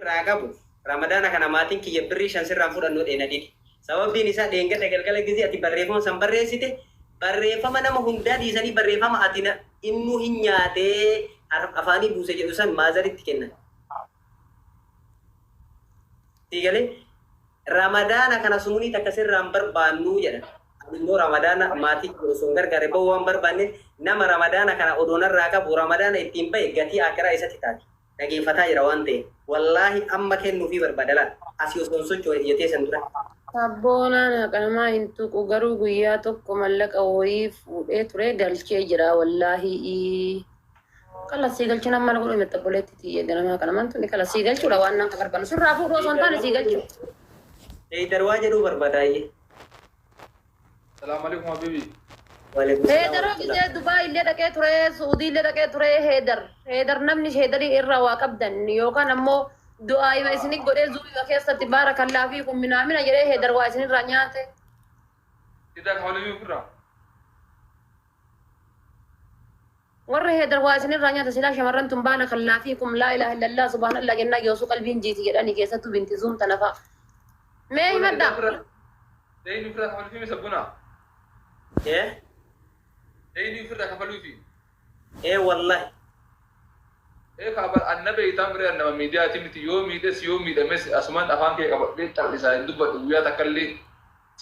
Irraa qabu Ramadaana kana maatiin kiyya birrii 5 sirraan fudhannu jedhee na dide. Sababbiin isaa dheengadda galgala gizee ati barreeffama san barreessite barreeffama nama hundaa dhiisanii barreeffama ati na innuu hin nyaatee afaanii buuse jedhu san maazaritti kennan. Sii galee? Ramadaana kana sumunii takka sirraa hin barbaannu jedhan. Ani immoo Ramadaana maatii kiyya osoo hin gargaarre bahuu waan barbaanneef nama Ramadaana kana odoo narraa qabu Ramadaana ittiin bahe gatii aakiraa isatti taati. Dhageeffataa jira waan ta'eef. Wallaahi amma kennuufii barbaada laal. Asii osoo hin sochoone ija teessan dura. Sabboonaan haqa namaa hin tuqu garuu guyyaa tokko mallaqa woyii fuudhee ture galchee jira wallaahii. Kala sii galchuun amma na godhu miti obboleetti tiyya ganamaa kana mantu ni kala sii galchuudha waan nan barbaannu sirraa fuudhuu osoo hin taane sii galchuu. Heydar waa jedhuu barbaada ayyee. Salaam alaikum habibi. Waalaikum salaam Heedaroo warahmatullah. gisee Dubaay illee dhaqee ture Suudii illee dhaqee ture Heedar Heedar namni Heedarii irraa waa qabdan yookaan ammoo du'aayima isinii godhee zuuyima keessatti baarakallaa fi kun minaamina jedhee Heedar waa isinirraa nyaate. Idaa kafaluufii ofirraa. Warri Heedar waa isinirraa nyaate silaa shamarran tun baarakallaa fi kum laa ilaaha illallah subhaanallah jennaa yoosuu qalbiin jiiti jedhani keessattuu binti zuum tana fa'a. Mee Buna idaa himadhaa. ofirraa. Dayni ofirraa kafaluufii misa buna. Eh? Dayni ofirraa kafaluufii. Eh wallahi. Ee kaa bar anna beeytaa miree an nama miidiyaati miti yoo miidhes yoo miidhames asuman afaan kee qabadhee cal'isaa hin dubbadhu guyyaa takkallee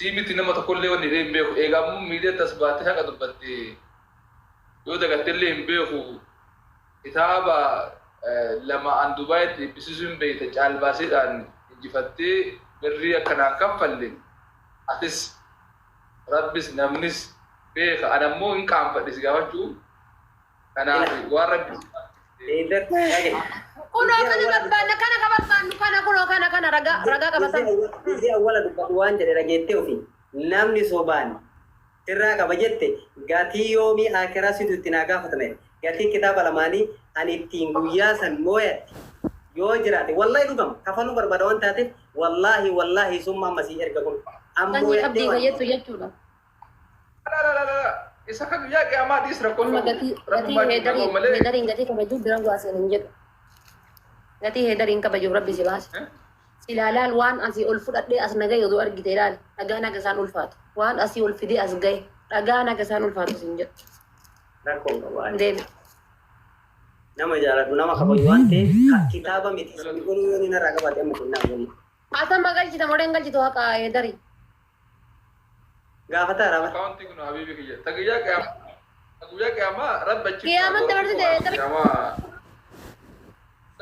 sii miti nama tokkollee wanni jedhee hin beeku eega ammoo miidiyatti as baatee haqa dubbatte yoo dagattellee hin beeku kitaaba 2 an Dubaayitti eebbisiisuu hin beeyta caalbaasiidhaan injifattee birrii akka naan kaffalle atis Rabbis namnis beeka an ammoo hin qaanfadhe si gaafachuu kanaaf waan Rabbi si Heydar dhagahi. Kunoo Gizee kana awwala barbaanna kana ka barbaannu kana kunoo kana kana ragaa ragaa gizee qabatan. awwala gizee awwala dubbadhu waan jedhe dhageettee ofi namni sobaan sirraa qaba jette gatii yoomii aakiraa situ itti naa gaafatama jedhe. Gatii kitaaba lamaanii ani ittiin guyyaa san mooyadhe yoo jiraate wallahi dhugama kafaluu barbaada waan taateef wallahi wallahi summa amma sii erga kun an Sanyii mooyadhee abdii waan ka jettu jechuudha. La la la la la isa kan guyyaa qiyaamaa dhiis rakkoon Amma qabu gatii gatii rabbummaa keenya heedarii qabu malee heedariin gatii kabajuuf bira waa seen hin jedhu. Gatii heedariin kabajuuf rabbi si baase. Eh? Silaa laal waan asii ol fudhadhee as nagaye odoo argite ilaali. Dhagaan haga isaan ulfaatu. Waan asii ol fidee as gahe dhagaan haga isaan ulfaatu siin jedhu. Rakkoon qabu ani. Deemi. Nama jaaladhu nama kabaju waan ta'eef kitaaba miti isin kun yoo inni narraa qabaate amma kennaa walii. Atama galchita moo hin galchitu haqa heedarii. Gaafataa raaba. Akkaawuntii kun habiibi kiyya. Ta guyyaa qiyaamaa ta guyyaa qiyaamaa rabbi achi Qiyaaman dabarsite heedarii. qiyaamaa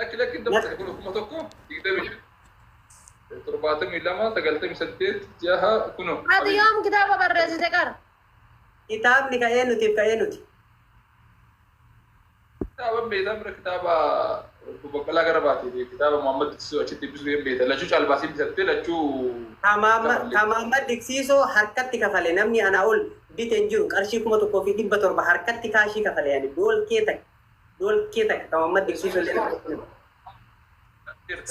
lakki lakki dabarsite kun 1000 25 72 98 6 kuno. Ati yoom kitaaba barreessite qara? Kitaabni ka eenyutiif ka eenyuti? Kitaaba beektaa bira kitaaba Obbo Baqqalaa Garbaatii fi kitaaba Muhammad Diksisoo achitti dubbisuu hin beekta. Lachuu caalbaasii bitattee lachuu Ka Muhammad Diksiisoo harkatti kafale namni anaa ol bite hin jiru qarshii 1700 harkatti kaashii kafale ani doolkee takka doolkee takka ka Muhammad Diksiisoo illee harkatti kafale.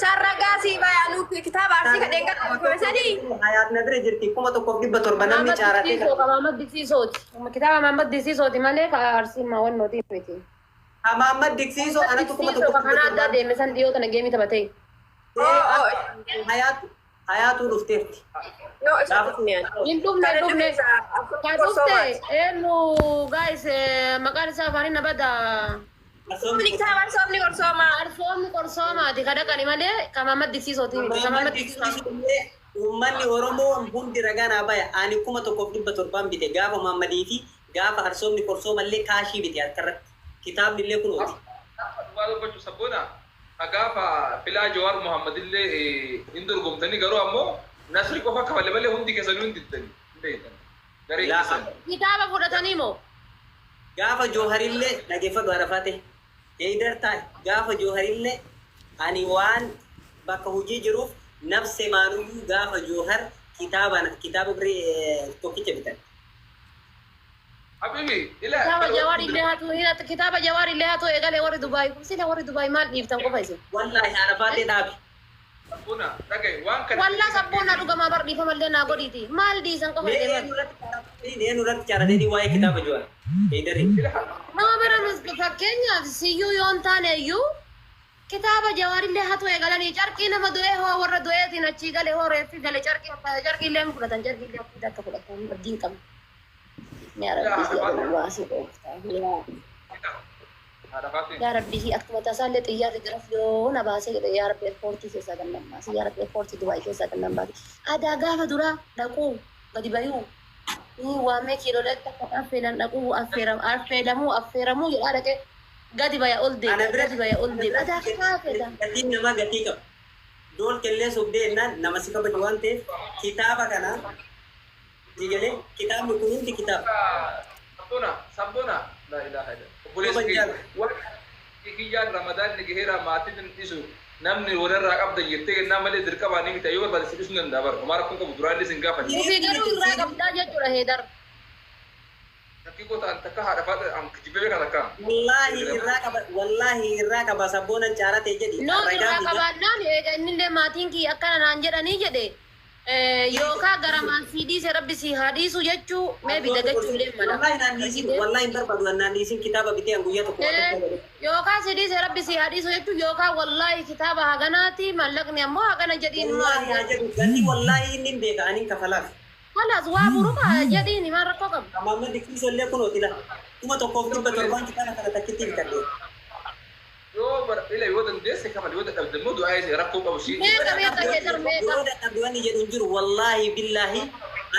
San ragaa sii baya nuu kitaaba arsii ka dheengadda dubbifame sanii. Hayaat na bira jirti 1700 namni Muhammad caaratee Diksiisoo ka Muhammad Diksiisooti. Kitaaba Muhammad Diksiisooti malee ka Arsii Maawwannooti miti. Ka Muhammad Diksiisoo Muhammad anatu kuma Diksiisoo tokkoof ka dhibba kanaa addaa torbaan. deeme san dhiyoo tana geemii taphatee. Hayaatu Hayaatuu dhufteerti. No isa Gaafa dhufne ani. Hin dhufne Kana hin dhufne. dhufe isa Ka afur dhufte qorsoomaati. eenyu guys maqaan isaa afaaniin na bada. Arsoomni kitaaba arsoomni qorsoomaa. Arsoomni qorsoomaati ka dhaqani malee ka Muhammad Diksiisooti miti. Ka Muhammad Muhammad Diksiisoo. Diksiisoo illee uummanni Oromoo hundi ragaa naa baya. Ani 1700n bite gaafa Muhammadii fi gaafa arsoomni qorsoomallee kaashii bite harkarratti. Kitaabni illee kunooti. Dhugaa dubbachuu sabboona ka gaafa filaa Jawaar Muhammad illee hin dorgomtanii garuu ammoo Nasri qofa kafale malee hundi keessanuu hin diddani hin beektan gareen Laa keessan. Kitaaba fudhatanii moo? Gaafa Jooharillee dhageeffadhu Arafaate. Heydar taa'i. Gaafa Jooharillee ani waan bakka hojii jiruuf nafse maanuyyuu gaafa Joohar kitaaba kitaaba birrii tokkicha bitan. Habibi ila Kitaaba Jawaar illee hatu hidhat kitaaba Jawaar illee hatu eegale warri Dubaay kun sila warri Dubaay maal dhiiftan qofa isin. Wallaahi Arafaatee dhaabi. Sabboona dhagaye waan kana Wallaa sabboona dhugamaa bar dhiifamallee naa godhiiti. Maal dhiisan qofa Mee isin eenyu irratti caaratanii eenyu irratti caaratanii waa'ee kitaaba Jawaar? Heydari. Ila Nama bira nus fakkeenyaaf siyyuu yoon taane iyyuu Kitaaba Jawaarillee hatu eegalanii carqii nama du'ee hoo warra du'eetiin achii gale hoo reeffi gale carqii carqiillee hin fudhatan carqiillee akka fudhatan abdiin qabna. Yaa Rabbi si baasii gooftaa. Yaa Rabbi akkuma tasaallee xiyyaarri gara yoo na baasee jedhe yaa Rabbi eerpoortii keessaa kan nan baase yaa Rabbi eerpoortii Dubaay keessaa kan nan baase. Adaa gaafa duraa dhaquu gadi bayuu waamee kiiloolee takka affeelan dhaquu affeelamuu affeeramuu jedhaa dhaqee gadi baya ol deema gadi baya ol deema adaa kanaa fedha. Gatiin namaa gatii qaba. Doolkellee sobdee jennaan nama si kabaju waan ta'eef kitaaba kana digalee kitaabni kun hundi kitaaba. Sabbona sabbona laa ilaaha illa. Obboleessi kiyyaan Ramadaan ni gaheera maatiin hin dhiisu namni walirraa qabda jettee kennaa malee dirqamaa ni mita yoo barbaade si dhiisuu danda'a bara homaa rakkoon qabu duraallee sin gaafate. Ofii garuu irraa qabdaa jechuudha heedar. Shakkii koo ta'an takka haadha faata an kijibee beekaa takka. Wallaahi irraa qaba wallaahi irraa qaba sabboonan caaratee jedhi. No irraa qabaannaan eega innillee maatiin kiyya akkana naan jedhanii jedhe yookaan garamaan sii dhiise rabbi sii haa dhiisu jechuu meebi dagachuullee mala. Wallaahi naan dhiisin wallaahi hin barbaadu naan dhiisin kitaaba bitee an guyyaa tokko waa tokko. Yookaan sii dhiise rabbi sii haa dhiisu jechuu yookaan wallaahi kitaaba haganaati mallaqni ammoo hagana jedhiin. Wallaahi haa jedhu galli wallaahi inni hin beeka ani kafalaaf. Kalaas waa buruka jedhiin maal rakkoo qabu. Amaamma dikiisoo illee kunoo tila 1700 kitaaba kana takkitti bitadhe. Yoo ila yoo dandeesse kafal yoo dadhabde immoo du'aa isee rakkoo qabu si. Meeqa meeqa jedhan meeqa. Yoo dadhabde wanni jedhu hin jiru wallaahi billaahi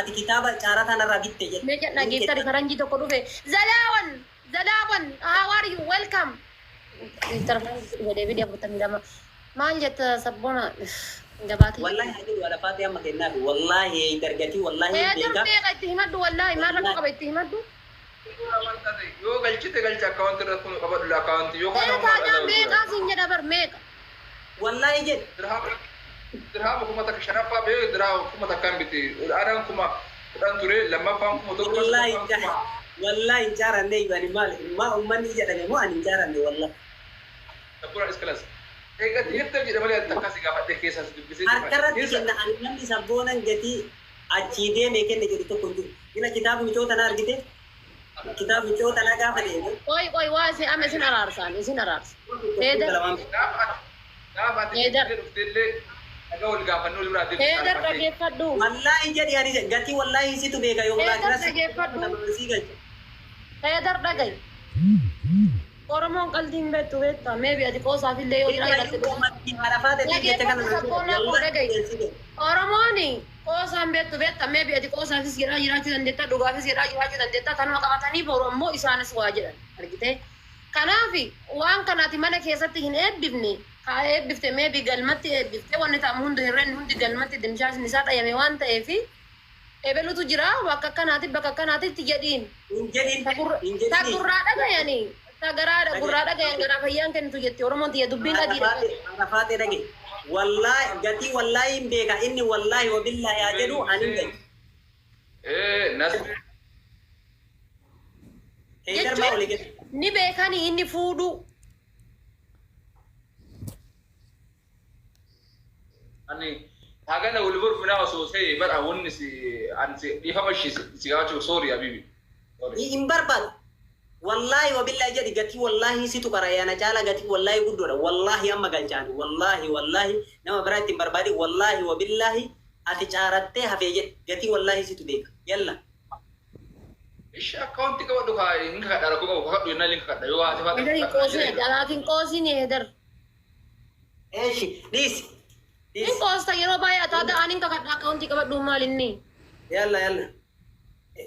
ati kitaaba caaraa tanarraa bitte jedhe. Meeqa dhageessari faranjii tokko dhufe Zalaawan Zalaawan how are you welcome. Faranjii dhufe deebii 42 maal jetta sabboona gabaatee. Wallaahi haa jedhu alafaatee amma kennaafi wallaahi dargatii wallaahi beekaa. Meeqa itti himadhu wallaahi maal rakkoo qaba itti himadhu. Yoo galchite galcha akkaawwantii irratti kun qabadhu akkaawwantii yoo kana. Meeqa meeqa siin jedha bar meeqa. Wallaahi jedhe. Dirhaama 1500 bee dirhaama 1000 biti aanaan 10,000 ture lammaffaan 1000. Wallaahi wallaahi hin caaranne ani maal maa uummanni jedhame moo ani hin caaranne wallaahi. Sabboona iskalas. Egaa jettee jedhe malee takka si gaafadhe keessas dubbisee. Harkarratti kenna ani namni sabboonan gatii achii deemee kenne jedhu tokko hin jiru. Ila kitaaba micoota na argite. Kitaaba micoota na gaafa deemu. Qoy qoy waa isin amma isin araarsaan isin araarsa. Heedar. Heedar. Heedar dhageeffadhu. Wallaahi jedhi ani gatii wallaahi situ beeka yoo Heedar dhageeffadhu. Heedar dhagayi. Oromoon qalbii hin beektu beektaa meebi ati qoosaaf illee yoo jiraate. Oromoon qoosaan beektu beektaa meebi ati qoosaafis jedhaa jiraachuu dandeetta dhugaafis jedhaa jiraachuu dandeetta kanuma qabatanii boru ammoo isaanis waa jedhan argite. Kanaaf waan kanaati mana keessatti hin eebbifne haa eebbifte meebi galmatti eebbifte wanni ta'amu hundi hirreen hundi galmatti dimshaasni isaa dhayame waan ta'eef ebelutu jira bakka akkanaati bakka akkanaatitti jedhiin. Ta gurraa dhagayanii. Tagaraa gurraa dhagayan garaa fayyaan kennitu jetti Oromoon tiyya dubbiin adiidha. Arafaatee dhage. Wallaahi gatii wallaahi hin beeka inni wallaahi wabillaahi haa jedhu ani hin galu. Jechuun ni beekani inni fuudhu. Ani hagana wal morminaa osoo ta'e bara wanni si ani dhiifama ishee si gaafachuu sorry habibi. Hin barbaadu. Wallaahi wabillahi jedhi gatii wallaahi situ qara yaana caala gatii wallaahi guddoodha. Wallaahi amma galchaani. Wallaahi wallaahi nama biraa ittiin barbaade wallaahi wabillahi ati caarattee hafee jedhi gatii wallaahi situ beeka. Yalla. Ishi akkaawwantii qabadhu kaa hin kakadha rakkoo qabu kakadhu jennaan hin kakadha yoo haati faata. Hedar hin qoosin alaatiin qoosin hedar. Eeshi dhiisi. Hin qoosta yeroo baay'ee ataata ani hin kakadha akkaawwantii qabadhu maal inni. Yalla yalla.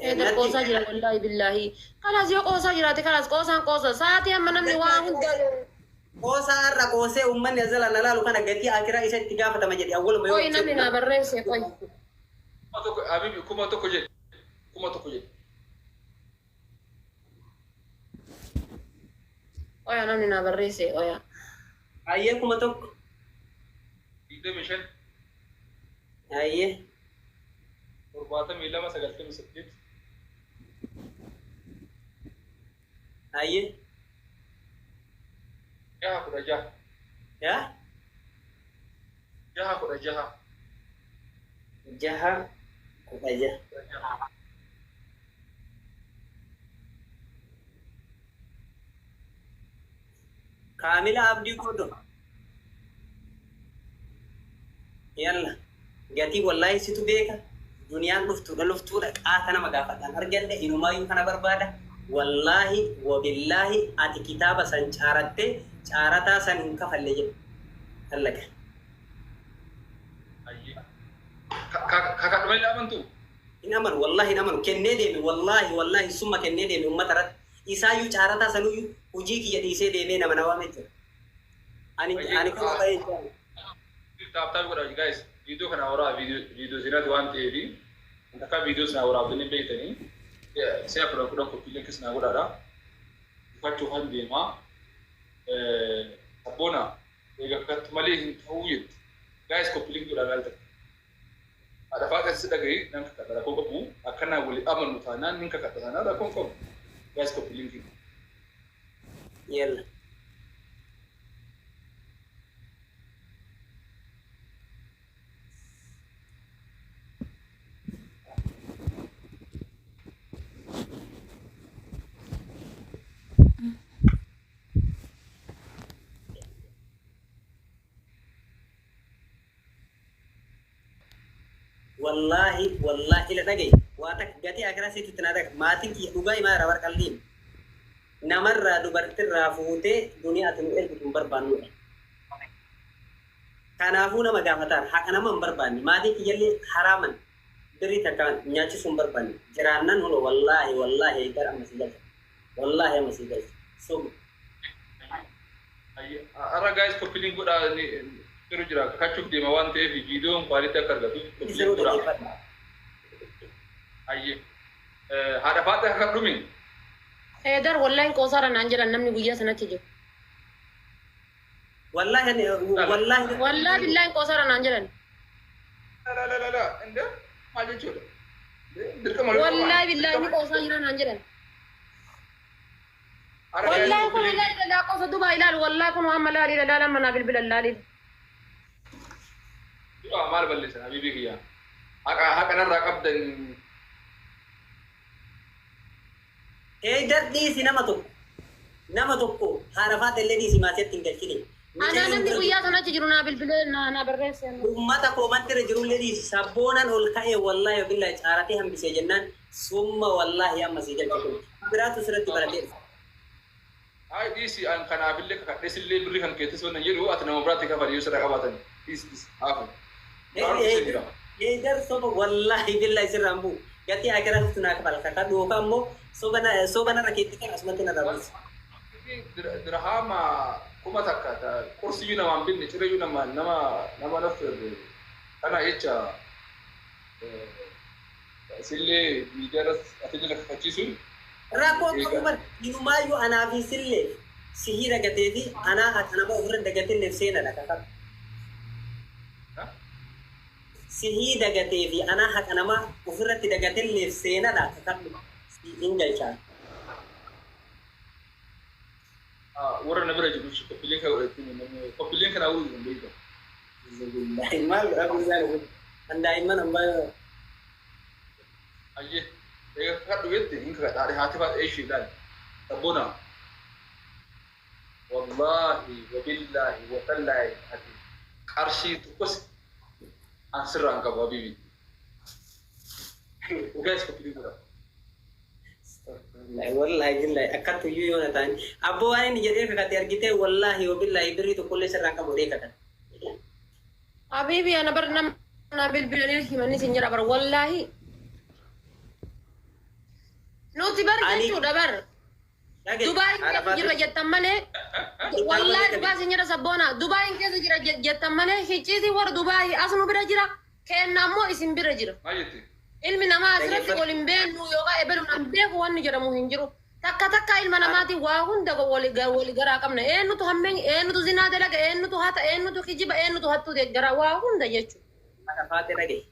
Hedar qoosaa jira wallaahi billaahi. Kalaas yoo qoosaa jiraate kalaas qoosaan qoosa sa'aatii amma namni waa hunda. Qoosaa har'a qoosee uummanni as jala na laalu kana gatii akiraa isa itti gaafatama jedhi awwaluma yoo. Qoy namni naa barreesse qoy. 1000 habibi 1000 jedhi 1000 jedhi. Oya namni naa barreesse oya. Ayyee 1000. 25. Ayyee. 72 98. Ayyee. 6 16. Yaa? 6 16. 6 16. Kaamila Abdii Goddo. Yalla gatii wallaahi situ beeka. Duniyaan dhuftuudha luftuudha qaata nama gaafadhaan argadhe inumaayyuu kana barbaada. Wallaahi wabillaahi ati kitaaba san caarattee caarataa san hin kafalle jedhu. Tallaqa. Kakadhuma illee amantu? Hin amanu, wallaahi hin amanu, kennee deeme, wallaahi wallaahi summa kennee deeme uummata irratti. Isaayyuu caarataa sanuyyuu hojii kiyya dhiisee deemee nama na waamee jira. Ani kun ba'ee jira. Tap tap godhaa guys. Viidiyoo kana horaa viidiyoo seenaati waan ta'eef akka viidiyoo sana waraabdanii beektanii si'a 10 10 copy link sinaa godhaadha. Ifachuufan deemaa. Sabboona eega akkatti malee hin ta'uu jetti. Guys, copy link godhaa maalta. Haadha faaxee si dhagahi nan kakadha, rakkoo qabu akkanaa walii amannu taanaan nin kakadha taanaan rakkoon qabu. Guys, copy link. Yalla. Wallaahi wallaahi ila dhagaye waa takka gatii akiraa sitti itti naa dhaga maatiin kiyya dhugaa himaa irraa warqalliin namarraa dubartirraa fuutee duniyaa ati nu ergitu hin barbaannudha. Kanaafuu nama gaafataan haqa nama hin barbaanne, maatiin kiyyallee haraaman birrii takka nyaachisuu hin barbaanne jiraannan huno wallaahi wallaahi gara amma si galcha, wallaahi amma si galcha sobu. Har'a guys, copy link godhaa jiru jira kakachuuf deema waan ta'eef viidiyoon quality akka argatu copy link godhaa. Ayyee. Haadha faaxee kakadhumi. Heedar wallaahi qoosaara naan jedhan namni guyyaa sanatti jiru. Wallaahi wallaahi. Wallaahi billaahi qoosaara naan jedhan. La la la la inde maal jechuudha? Dirqama. Wallaahi billaahi ni qoosaa jira naan jedhan. Wallaahi kun ilaali lakkoofsa duubaa ilaali, wallaahi kun amma laali ilaala manaa bilbila laali. Dura maal balleessan habiibii kiyya? Haqa haqa narraa qabdan. Heydar dhiisi, nama tokko. Nama tokko haadha faata illee dhiisi, maasiitti hin galchine. Anaa namni guyyaa sanatti jiru naa bilbilee naa barreesse. Uummata koomantirra jirullee dhiisi, sabboonan ol ka'ee wallaahi billaahi caaratee hambisee jennaan summa wallaahi amma sii galche kun. Biraatu sirratti baratee dhufa. Ay dhiisi, an kanaafillee kakadheesillee birrii kan keettis wannan jedhu ati nama biraatti kafali yoo sirraa qabaatan dhiisi dhiisi haafu. Heydar soba, wallaahi billaahi sirraan bu'u. Gatii akiraatti naa kafala. Kakadhu yookaan immoo soba narra keetti kan asumatti narra buusi. Dirhama 1000 qursiyyuu namaan binne, cireyyuu nama nama nama naffirre kana jecha isillee miidiyaa irratti ati jala kakachiisuun. Rakkoo qabu bar inumaayyuu anaa fi sillee sihii dagatee fi anaa akka nama ofirra dagatillee seenadha kakadhu. Sihii dagatee fi anaa haqa nama ofirratti dagatillee seenadha kakadhu. Hin galchaa. Warra na bira jiru copy link kana godhatanii namni copy link kana godhu hin beeku. Maal godhaa guyyaan kun? Kan daa'imman hambaa. Ayyee egaa kakadhu jette hin kakadha, haati faata eeshii ilaali. Sabboona. Wallaahi wabillaahi watallaahi ati qarshii tokkos an sirraa hin qabu habiibi. Guys, copy link godhaa. Wallaahi billaahi akkatti iyyuu yoo na ta'an abboo waan inni jedhee kakate argitee, wallaahi wabillaahi birrii tokkollee sirraa hin qabu jedhee kakate. Habiibi ana bar nama naa bilbilanii himanii sin jedha bar wallaahi. Nuti bar jechuudha bar. Dubaayin keessa jirra jettan malee, wallaahi dhugaa sin jedha sabboona, Dubaayin keessa jira jettan malee hicciitii warra Dubaayii as nu bira jira, kenna ammoo isin bira jira. Maal jetti? Ilmi namaa asirratti wal hin beeknu yookaan ebeluun an beeku wanni jedhamu hin jiru. Takka takka ilma namaatiin waa hunda wal garaa qabna. Eenyutu hammeen, eenyutu zinaa dalaga, eenyutu hata, eenyutu kijiba, eenyutu hattuu deeggara, waa hunda jechuudha. Haadha faate dhagaye.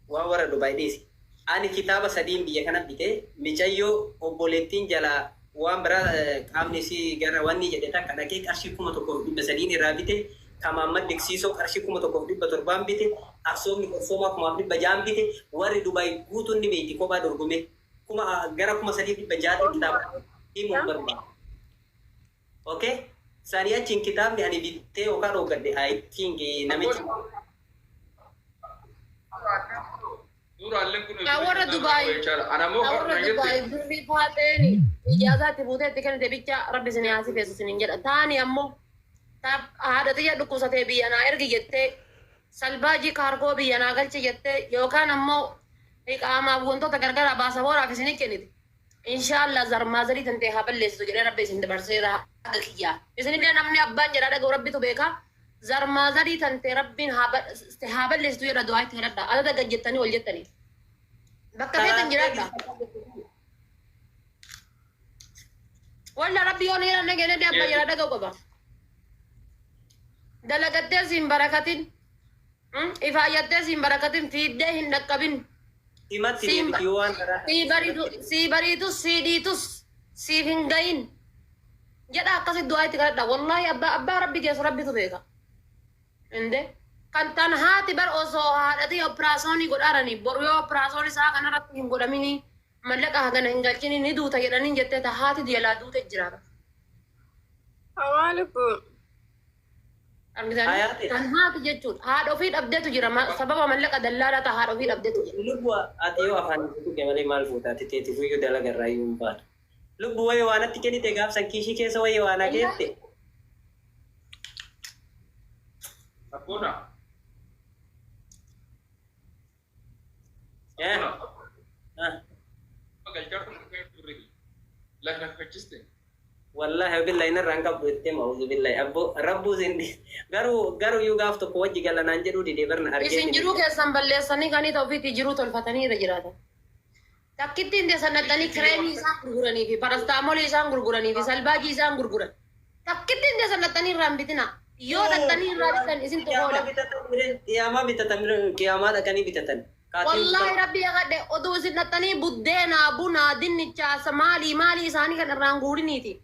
Waan warra Dubaay dhiisi. Ani kitaaba sadiin biyya kana bitee micayyoo obboleettiin jalaa waan biraa qaamni isii gara wanni jedhe takka dhaqee qarshii 1300n irraa bite. Kamaamman diksiisoo qarshii 1700n bite. Arsoomni qorsoomaa 1600n bite. Warri Dubaay guutuun ni beekti, kophaa dorgome. Kuma gara 3600tti kitaaba himuun barbaada. Okay? Sanii achiin kitaabni ani bittee yookaan dhooggadhe I think namichi Duraalleen kun Warra Dubaay. Ana ammoo Warra Dubaay birrii faaxeeni ijaazaatti fuutee itti kennite bicha rabbi isin haa sifeessu isinin jedha. Taani ammoo haadha xiyya dhukkubsatee biyya naa ergi jettee salbaajii kaargoo biyya naa galchi jettee yookaan ammoo iqaamaaf wantoota gargaraa baasabooraaf isin kennite. Inshaallah zarmaazarii tantee haa balleessitu jedhee rabbi isin dabarseera akka kiyyaa. Isinillee namni abbaan jedhaa dhaga'u rabbitu beeka. Zarmaazarii tantee rabbiin haa balleessitu jedha du'aa itti kadhadha. Adada gad jettanii ol jettanii. Bakka feetan jiraadha. Walla rabbi yoo ni jedhan dhageenye abbaa jedhaa dhaga'u qaba. Dalagattee siin barakatin. Ifaayyattee siin barakatin fiiddee hin dhaqqabin. Simatti deebiti yoo waan karaa. Sii bariitus sii dhiitus siif hin gahin. Jedha akkasitti du'aa itti kadhadha. Wallaahi abbaa rabbi geessu rabbitu beeka. Inde kan tan haati bar osoo haadhatii operaasyoonii godhaaranii boru yoo operaasyoon isaa kanarratti hin godhamini mallaqa hagana hin galchini ni duuta jedhanii jettee ta haati jalaa duute jira. Hawaalukum. Argitanii kan haati jechuudha haadha ofii dhabdeetu jira sababa mallaqa dallaalaa ta'a haadha ofii dhabdeetu jira. Lubbu ati yoo afaan tuqe malee maal fuuta ati teetiif iyyuu dalaga irraa iyyuu hin baatu. Lubbu wayii waan atti kennite gaafsan kiishii keessa wayii waan akeette. Abboona. Galchaa kun lafa fakkiste. Wallahi billahi narraan qabdu itti ma'uuzu billahi abbo rabbuu sindi garuu iyyuu gaaf tokko wajji galanaan jedhuu didee barna argee. Isin jiruu keessan balleessanii kan ta'u ofiitti jiruu tolfatanii irra jiraatan. Takkitti hin deessan kireemii isaan gurguranii fi parastaamoolii isaan gurguranii fi salbaajii isaan gurguran. Takkitti hin deessan irraa hin bitina. Yoo dhattanii irraa bitan isin tokko. Qiyaamaa bitatan qiyaamaa dhaqanii bitatan. Wallaahi rabbi yakadhe oduu isin dhattanii buddeenaa bunaa dinnichaa maalii maalii isaanii kan irraan guuriniiti.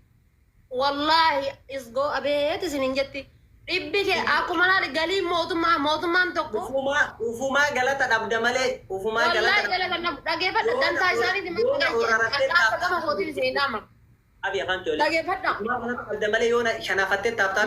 Wallaahi isgoo abeet isin hin jetti. Dhibbi kee akkuma laali galii mootummaan tokko. Ufumaa galata dhabda malee ufumaa galata. Wallaahi galata dhageeffadha dantaa isaaniiti malee gama kootiin isin hin dhaama. Abi afaan tole. Dhageeffadha. Ufumaa galata dhabda malee yoo shanafattee taaftaa.